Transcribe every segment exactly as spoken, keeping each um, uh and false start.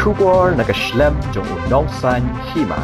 Khubor na ka shlem jong u Nongsaiñ Hima.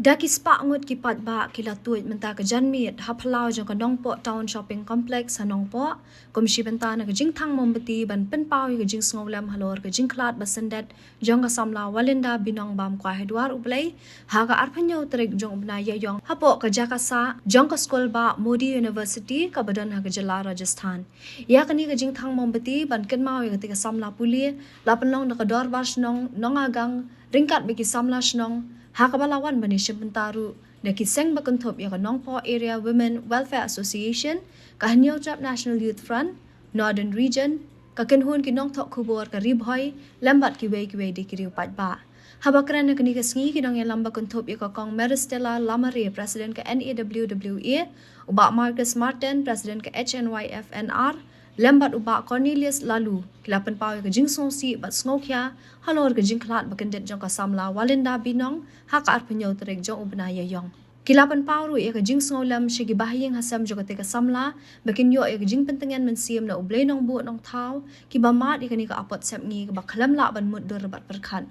Da ki spah ngut ki paidbah ki la tuid mynta ka janmiet ha phyllaw jong ka Nongpoh Town Shopping Complex ha Nongpoh, kum shi bynta na ka jingthang mombati ban pynpaw ïa ka jingsngewlem halor ka jingkhlad ba syndet jong ka samla Walinda Binong bam kwai ha dwar U Blei, ha ka arphew hynñiew tarik jong u bnai Ïaïong, hapoh ka jaka sah jong ka skul bah Modi University kaba don ha ka jylla Rajasthan. Ïa kane ka jingthang mombati ban kynmaw ïa katei ka samla pule la pynlong da ka Dorbar Shnong Nongagang ryngkat bad ki samla shnong, ha kaba la wan ban ïashim bynta ruh da ki seng ba kynthup ïa ka Nongpoh Area Women Welfare Association, ka Hynñiewtrep National Youth Front, Northern Region, ka kynhun ki nongthoh khubor ka Ri Bhoi, lem bad kiwei kiwei de ki riew paidbah. Haba kren ha kane ka sngi, ki nongïalam ba kynthup ïa ka Kong Meristella Lamare, President ka N A W W A, u Bah Marcus Martin, President ka H N Y F N R, lem bad u Bah Cornelius Laloo, ki la pynpaw ïa ka jingsngewsih bad sngewkhia halor ka jingkhlad ba kyndit jong ka samla Walinda Binong ha ka arphew hynñiew tarik jong u bnai Ïaïong. Ki la pynpaw ruh ïa ka jingsngewlem sha ki bahaïing hasem jong katei ka samla ba kin ïoh ïa ka jingpyntngen mynsiem na U Blei Nongbuh Nongthaw, kiba mad ïa kane ka apot sepngi kaba khlem lah ban mutdur bad pyrkhat.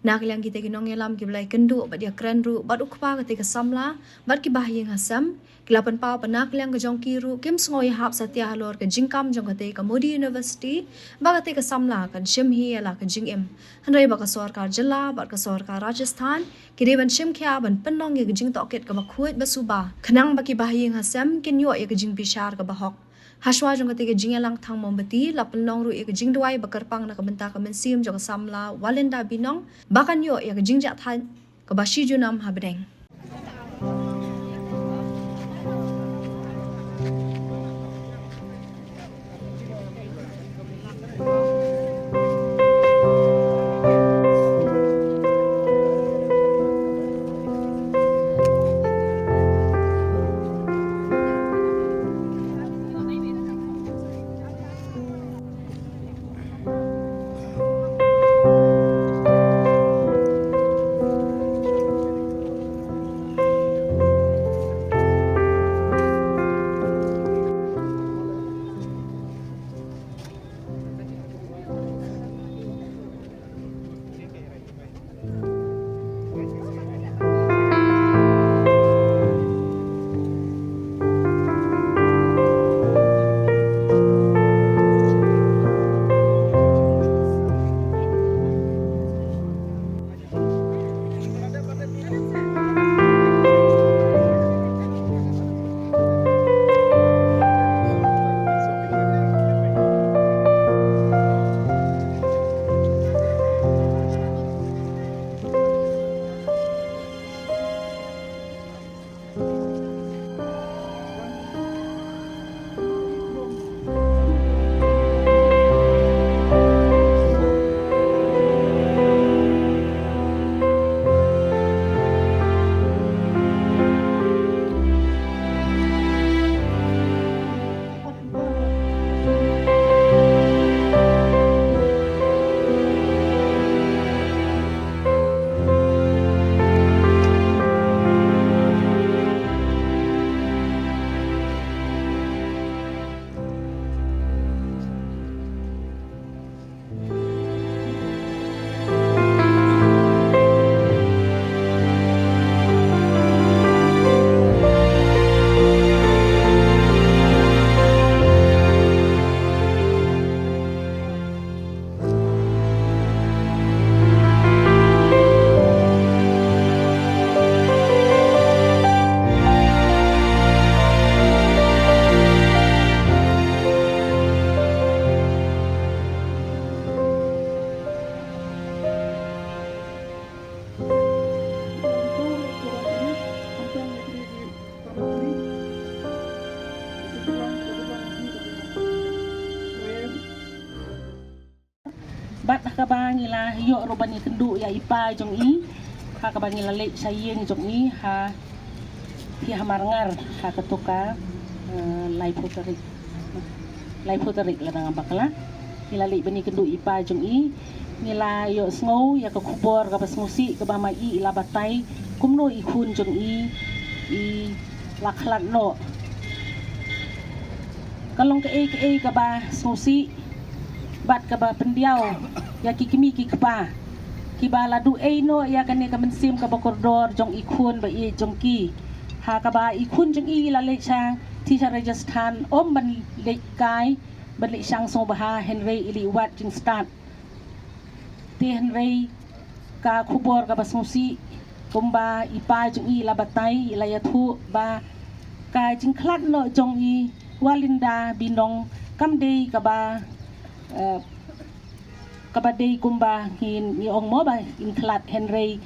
Na ka liang kitei ki nongïalam kiba la ïakynduh bad ïakren ruh bad u kpa katei ka samla bad ki bahaïing hasem, ki la pynpaw ba na ka liang ka jong ki ruh kim sngew ïahap satia halor ka jingkam jong katei ka Modi University, ba katei ka samla kan shim hi ïa la ka jingim, hynrei ba ka sorkar jylla bad ka sorkar Rajasthan ki dei ban shim khia ban pynlong ïa ka jingtohkit kaba khuid ba suba, khnang ba ki bahaïing hasem kin ïoh ïa ka jingbishar kaba hok. Hashwa jong katei ka jingïalang thang mombati la pynlong ruh ïa ka jingduwai ba kyrpang na ka bynta ka mynsiem jong ka samla Walinda Binong, ba kan ïoh ïa ka jingjahthait kaba shi junom ha bneng. Bad ha kaba ngi la ïoh ruh ban ïakynduh ïa i pa jong i, ha kaba ngi la leit sha ïing jong i ha, ha Marngar, ha kato ka, eh, laiphew tarik. Laiphew tarik lada ngam bakla. Ngi la leit ban ïakynduh i pa jong i. Ngi la ïohsngew ïa ka khubor kaba sngewsih kaba ma i i la batai kumno i khun jong i i la khlad noh. Ka long kaei kaei kaba sngewsih. bad kaba pyndiaw ïa ki kmie ki kpa kiba la duh ei noh ïa kane ka mynsiem kaba kordor jong i khun ba ïeit jong ki. Ha kaba i khun jong i la leit sha, sha Rajasthan, ym ban leit kai, ban leit shang sngewbha, hynrei i leit wad jingstad. Te hynrei ka khubor kaba sngewsih, kumba i pa jong i la batai, i la ïathuh ba ka jingkhlad noh jong i Valinda Binong kam dei kaba, eh, kaba dei kumba ngi, ngi ong mo ba in khlad, hynrei,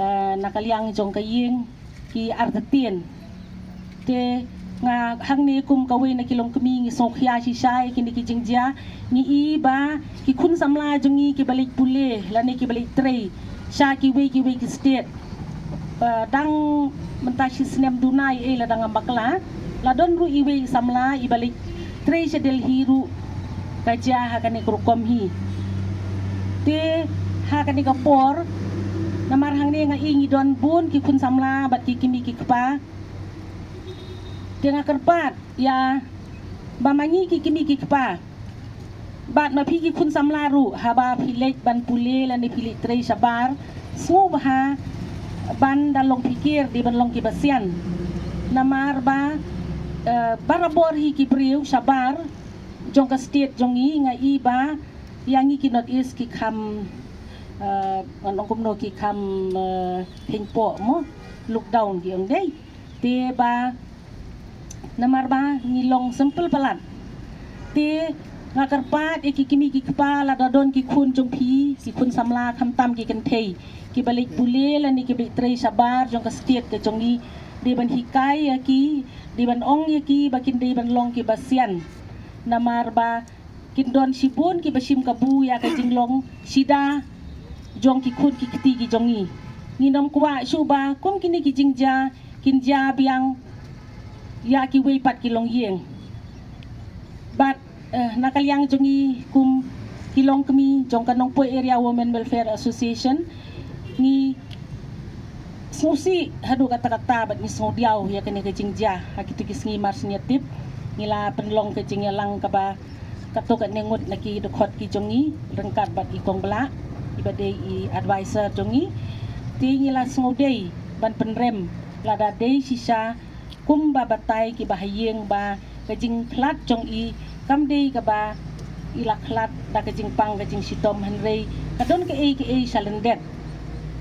eh, na ka liang jong ka ïing ki artatien. Te nga hangne kum kawei na ki longkmie ngi sngewkhia shisha ïa kine ki jingjia. Ngi i ba ki khun samla jong ngi kiba leit pule lane kiba leit trei sha kiwei kiwei ki state, eh, dang mynta shi snem duna ïa, eh, la dang bakla, la don ruh iwei i samla iba leit trei sha Delhi ruh ka jia ha kane ka rukom hi. Te ha kane ka por, namar hangne nga i ngi don bun ki khun samla bad ki kmie ki kpa. Te nga kyrpad ïa ba ma ngi ki kmie ki kpa bad ma phi ki khun samla ruh, haba phi leit ban pule lane phi leit trei shabar, sngewbha ban da long pyrkhat, dei ban long kiba sian. Namar ba, eh, barabor hi ki briew shabar jong ka state jong ngi, nga i ba ïa ngi ki North East ki kham, eh, ngan ong kumno, ki kham, eh, hynpoh mo, look down ki ong dei. Te ba namar ba ngi long simple palat. Te nga kyrpad ïa ki kmie ki kpa, lada don ki khun jong phi, ki khun samla khamtam ki kynthei kiba leit pule lane kiba leit trei shabar jong ka state ka jong ngi, dei ban hikai ïa ki, dei ban ong ïa ki ba kin dei ban long kiba sian. Namar ba kin don shibun kiba shim kabu ïa ka jinglong shida jong ki khun ki kti ki jong ngi. Ngin ym kwah shuh ba kum kine ki jingjia kin jia biang ïa kiwei pat ki longïing. Bad, eh, na ka liang jong ngi kum ki longkmie jong ka Nongpoh Area Women Welfare Association, ngi sngewsih haduh katta katta bad ngi sngewdiaw ïa kane ka jingjia. Ha kito ki sngi mar shen ïa tip ngi la pynlong ka jingïalang kaba katto katne ngut na ki dkhot ki jong ngi ryngkat bad i Kong Blah, iba dei i advisor jong ngi. Te ngi la sngewdei ban pynrem lada dei shisha kumba batai kiba ha ïing ba ka jingkhlad jong i kam dei kaba i la khlad da ka jingpang ka jingshitom, hynrei ka don kaei kaei sha lyndet.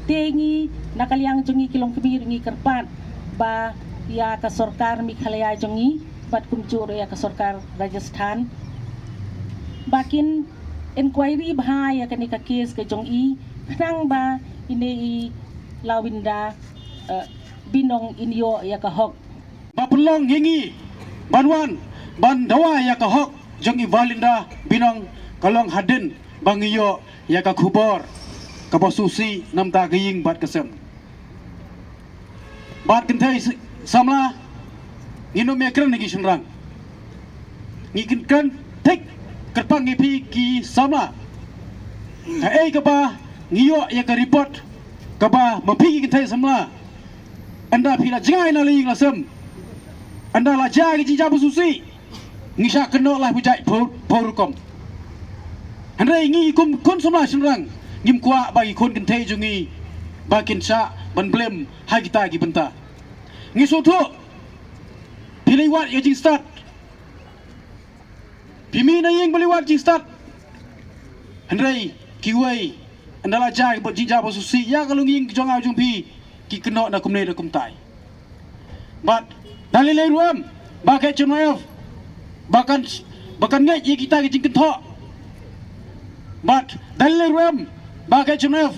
Te ngi na ka liang jong ngi ki longkmie ruh ngi kyrpad ba ïa ka sorkar Meghalaya jong ngi bad kumjuh ruh ïa ka sorkar Rajasthan ba kin inquiry bha ïa kane ka case ka jong i, khnang ba ine i Valinda, eh, Binong in ïoh ïa ka hok. Ba pynlong ïa ngi ban wan ban dawa ïa ka hok jong i Valinda Binong ka long hadien ba ngi ïoh ïa ka khubor kaba sngewsih namar ka ïing bad ka sem. Bad kynthei s-, samla, ngin ym ïakren ha ki shynrang. Ngi kynkan thik kyrpang ïa phi ki samla. Kaei kaba ngi ïoh ïa ka report kaba ma phi ki kynthei samla, ynda phi la jngai na la ïing la sem, ynda la jia ki jingjia ba sngewsih, ngi shah kynnoh laiphew jait phew, phew rukom. Hynrei ngi kum khun samla shynrang ngim kwah ba ki khun kynthei jong ngi ba kin shah ban blame ha kita ki bynta. Ngi sngewthuh phi leit wad ïa jingstad, phi mih na ïing ba leit wad jingstad. Hynrei kiwei, ynda la jia ki jingjia ba sngewsih ïa ka longïing jong nga jong phi, ki kynnoh na kumne na kumtai. Bad da lei lei ruh em ba ka H M I F ba kan, ba kan ngeit ïa kita ki jingkynthoh. Bad da lei lei ruh em ba ka H M I F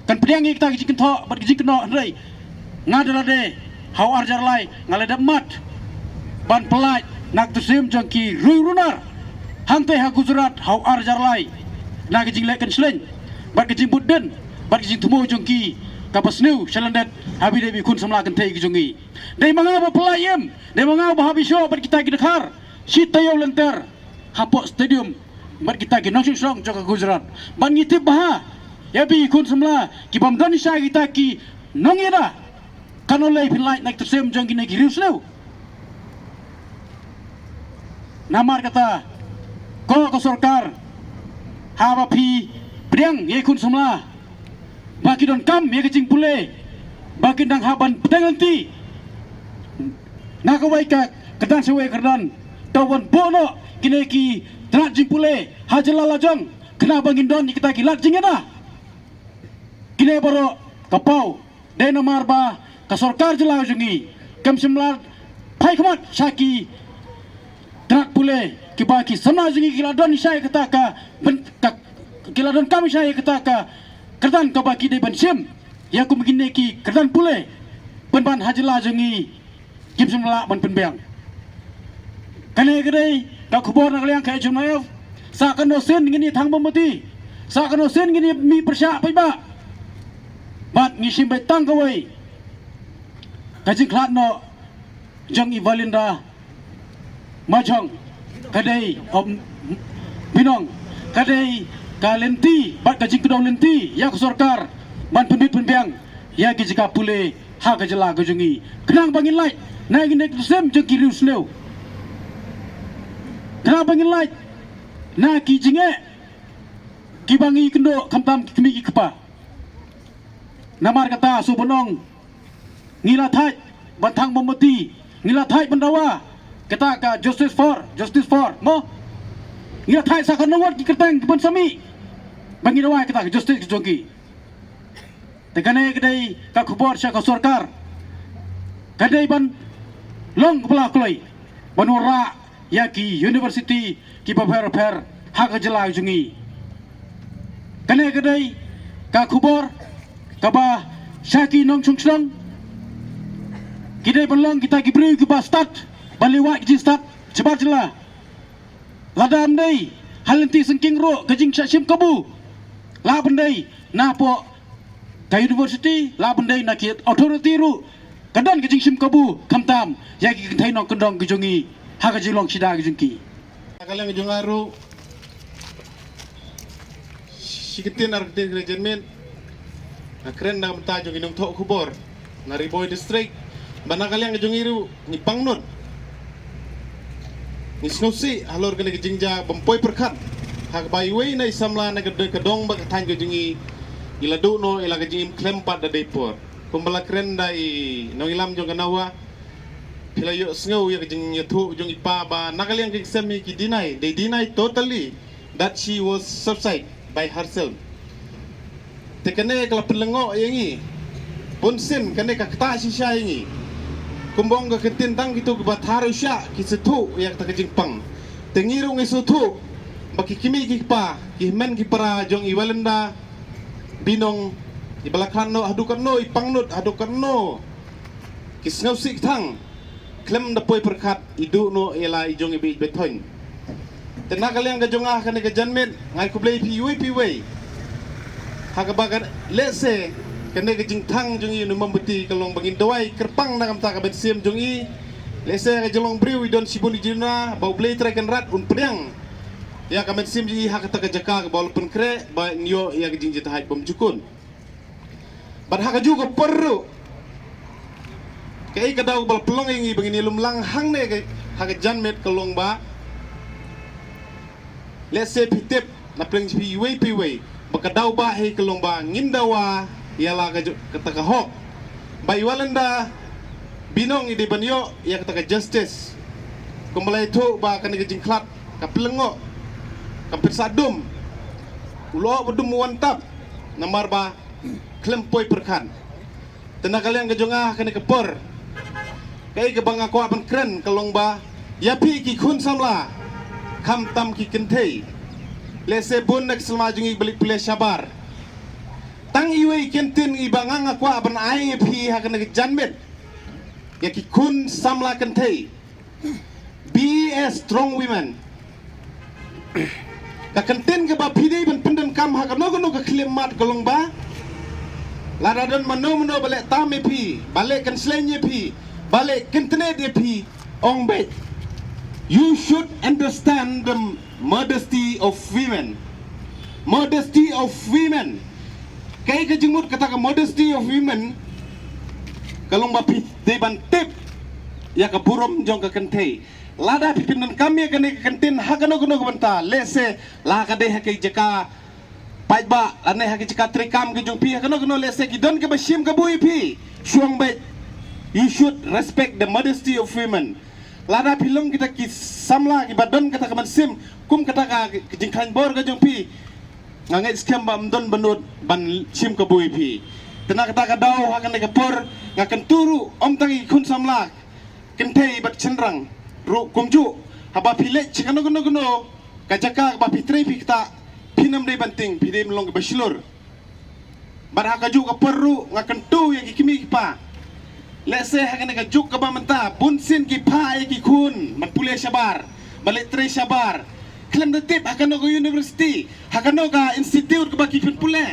kan pdiang ïa kita ki jingkynthoh bad ki jingkynnoh, hynrei nga da lade ha u ar hajar lai nga la dep mad ban pyllait na ka ktien jong ki riew runar hangtei ha Gujarat ha u ar hajar lai na ka jingleh kynshleng bad ka jingbud dien bad ka jingthmu jong ki kaba sniew sha lyndet ha ba ïadei bad ki khun samla kynthei ki jong ngi. Dei ma nga ba pyllait em, dei ma nga ba hap ïashoh bad kita ki dkhar shi taïew lynter hapoh stadium bad kita ki nongshong shnong jong ka Gujarat. Bad ngi tip bha ïa phi ki khun samla ki bym don shisha kita ki nongïada, katno lei phin lait na ka ktien jong kine ki riew sniew. Namar kata ko ka sorkar, Haba phi pdiang ïa ki khun samla ba ki donkam ïa ka jingpule, ba ki dang hap ban pdiang lynti na kawei ka kyrdan sha kawei ka kyrdan, to wan buh noh kine ki tnat jingpule ha jylla la jong, khnang ba ngin don ïa kita ki lad jingïada. Kine baroh ka paw dei namar ba ka sorkar jylla jong ngi kam shym la phai khmat sha ki tnat pule kiba ki samla jong ngi ki la don sha kata ka byn-, ka, ki la donkam sha kata ka kyrdan kaba ki dei ban shim ïa kum kine ki kyrdan pule pynban ha jylla jong ngi. Kim shym lah ban pynbiang. Kane ka dei ka khubor na ka liang ka H M I F. Sa kano sien ngin ïa thang mombati, sa kano sien ngin ïa mih pyrshah paidbah. Bad ngi shim beit tang kawei ka jingkhlad noh jong i Valinda Majong, ka dei, om, Binong, ka dei ka lynti bad ka jingkdew lynti ïa ka sorkar ban pynbit pynbiang ïa ki jaka pule ha ka jylla ka jong ngi, khnang ba ngin lait na ki nek sem jong ki riewsniew, khnang ba ngin lait na ki jingeh kiba ngi kynduh khamtam ki kmie ki kpa. Namar kata shu ban ong, ngi la thait ban thang mombati, ngi la thait ban dawa kata ka justice for, justice for, mo? Ngi la thait sa kano wat ki kyrteng ki ban sa mih ba ngi dawa kata ka justice ka jong ki. Te kane ka dei ka khubor sha ka sorkar, ka dei ban long kaba la kloi ban wanrah ïa ki university kiba pher pher ha ka jylla jong ngi. Kane ka dei ka khubor kaba sha ki nongshong shnong ki dei ban long kita ki briew kiba stad ban leh wad ki jingstad shabar jylla. Lada ym dei ha lynti syngkien ruh ka jingshah shim kabu, lah ban dei na poh ka university, lah ban dei na ki authority ruh ka don ka jingshim kabu khamtam ïa ki kynthei nongkyndong ka jong ngi ha ka jinglong sida ka jong ki. Na ka liang jong nga ruh, shi kyntien ar kyntien ka jingmut nga kren na ka bynta jong ki nongthoh khubor na Ri Bhoi District, ba na ka liang jong ngi ruh ngi pangnud, ngi sngewsih halor kane ka jingjia bym poi pyrkhat ha kaba iwei na i samla na ka dong bad ka thaiñ ka jong ngi, ngi la duh noh ïa la ka jingim khlem pat da dei por. Kumba la kren da i nongïalam jong ka NAWA, phi la ïohsngew ïa ka jingïathuh jong i pa ba na ka liang ka jingsem hi ki deny, they deny totally that she was suicide by herself. Te kane ka la pynlyngngoh ïa ngi, bunsien kane ka ktah shisha ïa ngi. Kumba ong ka kyntien, tang kito kiba thar u shah ki sngewthuh ïa kata ka jingpang. Te ngi ruh ngi sngewthuh ba ki kmie ki kpa, ki hynmen ki para jong i Valinda Binong, iba la khlad noh haduh katno i pangnud, haduh katno ki sngewsih kthang, khlem da poi pyrkhat i duh noh ïa la i jong i beit beit thoiñ. Te na ka liang ka jong nga ha kane ka janmiet nga ai khublei ïa phi iwei pa iwei ha kaba ka lehse kane ka jingthang jong i une u mombati ka long ba ngin duwai kyrpang na ka bynta ka mynsiem jong i. Lehse ka jinglong briew i don shibun ki jingduna, ba U Blei Trai Kynrad un pdiang ïa ka mynsiem jong i ha kata ka jaka kaba u la pynkhreh ba in ïoh ïa ka jingjahthait bymjukut. Bad ha kajuh ka por ruh, kaei ka daw ba la pynlong ïa ngi ba ngin ïalum lang hangne ka, ha ka janmiet ka long ba, lehse phi tip na pdeng jong phi iwei pa iwei, ba ka daw ba hi ka long ba ngin dawa ïa la ka ju-, kata ka hok, ba i Valinda Binong i dei ban ïoh ïa kata ka justice. Kumba la ïathuh ba kane ka jingkhlad ka pynlyngngoh, kam pynsah dum, u lyoh ba dum u wan tap, namar ba khlem poi pyrkhat. Te na ka liang ka jong nga ha kane ka por, kaei kaba nga kwah ban kren ka long ba ïa phi ki khun samla, khamtam ki kynthei, lehse bun na ki samla jong ngi ba leit pule shabar. Tang iwei i kyntien iba nga nga kwah ban ai ïa phi ha kane ka janmiet, ïa ki khun samla kynthei, be a strong women. Ka kyntien kaba phi dei ban pyndonkam ha kano kano ka khlieh mat ka long ba, lada don mano mano ba leh tam ïa phi, ba leh kynslem ïa phi, ba leh kyntnet ïa phi, ong beit, you should understand the modesty of women. Modesty of women. Kaei ka jingmut kata ka modesty of women? Ka long ba phi dei ban tip ïa ka burom jong ka kynthei. Lada phi pyndonkam ïa kane ka kyntien ha kano kano ka bynta, lehse la ka dei ha ka jaka paidbah lane ha ka jaka treikam ka jong phi, ha kano kano, lehse ki don kaba shim kabu ïa phi. Shuh beit, you should respect the modesty of women. Lada phi long kita ki samla kiba don kata ka mynsiem kum kata ka jingkhlaiñ bor ka jong phi, nga ngeit skhem ba ym don ba nud ban shim kabu ïa phi. Te na kata ka daw, ha kane ka por, nga kyntu ruh ym tang ïa ki khun samla, kynthei bad shynrang ruh kumjuh. Haba phi leit sha kano kano kano ka jaka ba phi trei phi ktah, phin ym dei ban tieng, phi dei ban long kiba shlur. Bad ha kajuh ka por ruh nga kyntu ïa ki kmie ki kpa. Lehse ha kane ka juk kaba mynta, bunsien ki phah ïa ki khun ban pule shabar, ban leit trei shabar. Khlem da tip ha kano ka university, ha kano ka institute kaba ki pynpule.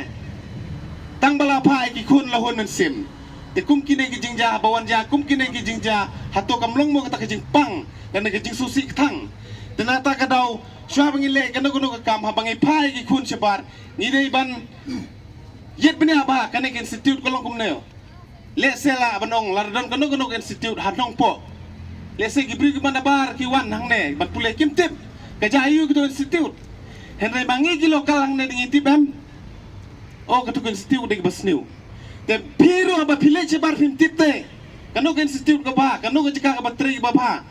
Tang ba la phah ïa ki khun la hun mynsiem. Te kum kine ki jingjia, haba wan jia kum kine ki jingjia, hato kam long mo kata ka jingpang lane ka jingsngewsih kthang? Te na kata ka daw, shuwa ba ngi leh kano kano ka kam, haba ngi phah ïa ki khun shabar, ngi dei ban ïit bniah ba kane ka institute ka long kumne. Lehse lah ban ong, lada don kano kano ka institute ha Nongpoh, lehse ki briew kiba nabar ki wan hangne ban pule, kim tip ka jia aïu kito institute. Hynrei ma ngi ki local hangne, dang ïa tip em? O, kato ka institute dei kaba sniew. Te phi ruh haba phi leit shabar phim tip te kano ka institute kaba bha, kano ka jaka kaba trei kaba bha,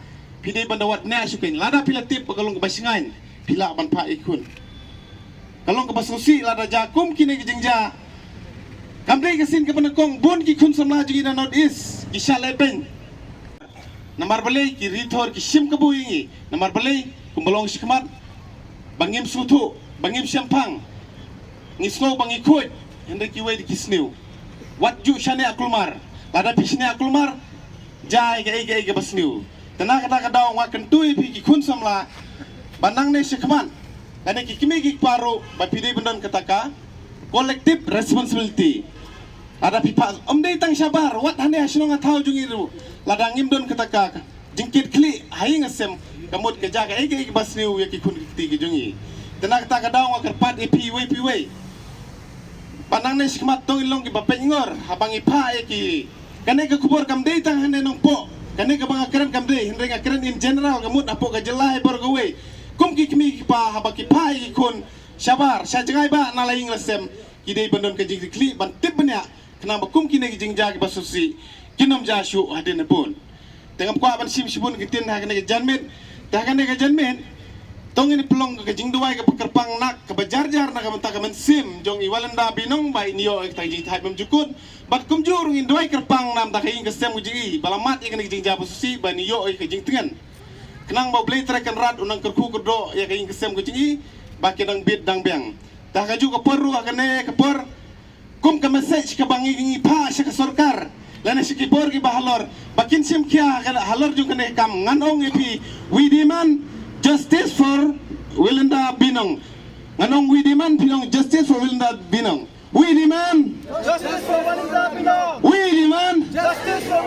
phi dei ban da wad bniah shuh keiñ. Lada phi la tip ba ka long kaba shngaiñ, phi lah ban phah ïa ki khun. Ka long kaba sngewsih lada jia kum kine ki jingjia. Kam dei ka sien kaba nyngkong, bun ki khun samla jong ngi na North East ki shah lehbeiñ. Namar balei? Ki ri thor ki shim kabu ïa ngi. Namar balei? Kumba long shakhmat, ba ngim sngewthuh, ba ngim shemphang. Ngi sngew ba ngi khuid, hynrei kiwei de ki sniew. Wat ju shaniah kulmar. Lada phi shaniah kulmar, jia ïa kaei kaei kaba sniew. Te na kata ka daw nga kyntu ïa phi ki khun samla, ba nangne shakhmat, lane ki kmie ki kpa ruh, ba phi dei ban don kata ka collective responsibility. Lada phi phah, ym dei tang shabar, wat hangne ha shnong ha thaw jong ngi ruh, lada ngim don kata ka jingkitkhlieh ha ïing ha sem, ka mut ka jia kaei kaei kaba sniew ïa ki khun ki kti ki jong ngi. Te na kata ka daw nga kyrpad ïa phi iwei pa iwei, ba nangne shakhmat to ngin long kiba peit ngor haba ngi phah ïa ki. Kane ka khubor kam dei tang hangne Nongpoh, kane kaba nga kren kam dei, hynrei nga kren in general, ka mut hapoh ka jylla hi baroh kawei. Kum ki kmie ki kpa, haba ki phah ïa ki khun shabar sha jngai ba na la ïing la sem, ki dei ban don ka jingkitkhlieh, ban tip bniah, khnang ba kum kine ki jingjia kiba sngewsih kin ym jia shuh hadien habud. Te ngam kwah ban shim shibun ki ktien ha kane ka janmiet. Te ha kane ka janmiet, to ngin pynlong ka jingduwai kaba kyrpang na kaba jar jar na ka bynta ka mynsiem jong i Walenda Binong, ba in ïoh ïa kata ka jingthait bymjukut. Bad kumjuh ruh ngin duwai kyrpang na ka bynta ka ïing ka sem ka jong i, ba la mad ïa kane ka jingjia ba sngewsih, ba in ïoh ïa ka jingtngen. Khnang ba U Blei Trai Kynrad un nang kyrkhu kyrdoh ïa ka ïing ka sem ka jong i, ba kin nang bit dang biang. Te ha kajuh ka por ruh, ha kane ka por, kum ka message kaba ngi, ngi phah sha ka sorkar lane sha ki bor kiba halor, ba kin shim khia ha ka, halor jong kane ka kam, ngan ong ïa phi, we demand justice for Wilenda Binong. Ngan ong, we demand, phi ong, justice for Wilenda Binong. We demand. Justice for Wilenda Binong. We demand. Justice for